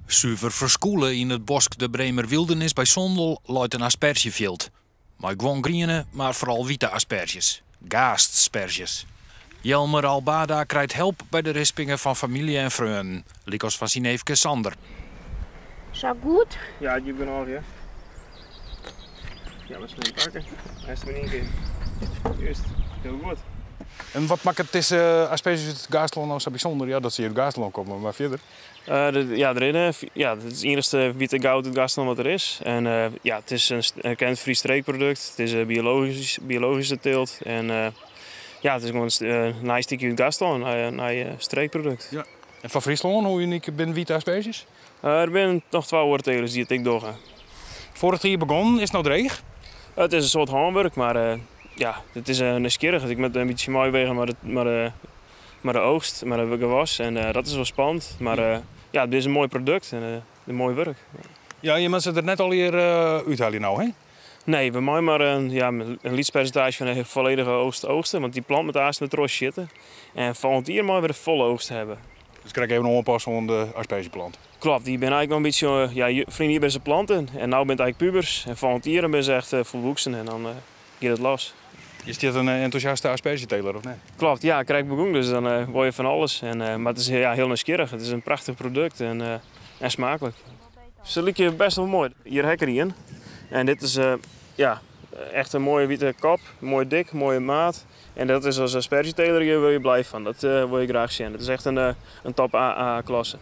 Suver ferskûle yn it bosk de Bremer Wyldernis by Sondel leit in asperzjefjild. Mei guon griene, mar foaral wite asperzjes. Gaastsperzjes. Jelmer Albada krijt help by de rispinge fan famylje en freonen, lykas fan syn neefke Sander. Sa goed? Ja, djip genôch, ja. Ja, we snel pakken. Hast him yn ien kear. Juist, hiel goed. En wat makket dizze asperzjes út Gaasterlân no sa bysûnder? Ja, dat se hjir út Gaasterlân komme, mar fierder? Ja, der rinne, ja, it is it iennichste wite goud út Gaasterlân wat der is. En ja, it is in erkend Frysk streekprodukt. It is biologysk, biologyske teelt. En ja, it is gewoan in nij stikje út Gaasterlân, in nij streekprodukt. Ja. En foar Fryslân, hoe unyk binne wite asperzjes? Der binne noch twa oare telers dy't it ek dogge. Foarich jier begûn, is it no dreech? It is in soad hânwurk, mar ja, it is nijsgjirrich. Ik moat in bytsje meiwege mei de oogst, mei de gewas en dat is wol spannend. Mar ja, it is in moai produkt en in moai wurk. Ja, je moatte se der net allegear úthelje no, hè? Nee, we meie mar in, ja, in lyts persintaazje fan de folledige oogst oogste, want dy plant moat aanst wer trochsjitte. En folgjend jier meie we de folle oogst hawwe. Dus krekt even oanpasse oan de asperzjeplant. Klopt, dy binne eigentlik noch in bytsje, ja, ferline jier binne se planten en no binne it eigentlik pubers. En folgjend jier dan binne se echt folwoeksen en dan giet it los. Is dit in entûsjaste asperzjeteler of net? Klopt, ja, krekt begûn, dus dan wol je fan alles. En, mar it is ja, hiel nijsgjirrich. It is in prachtich produkt en, en smaaklik. Se lykje best wol moai. Hjir ha ik der ien. En dit is ja, echt in moaie wite kop, moai dik, moaie maat. En dat is as asperzjeteler, hjir wurde je blij fan. Dat wol je graach sjen. Dat is echt in top A-klasse.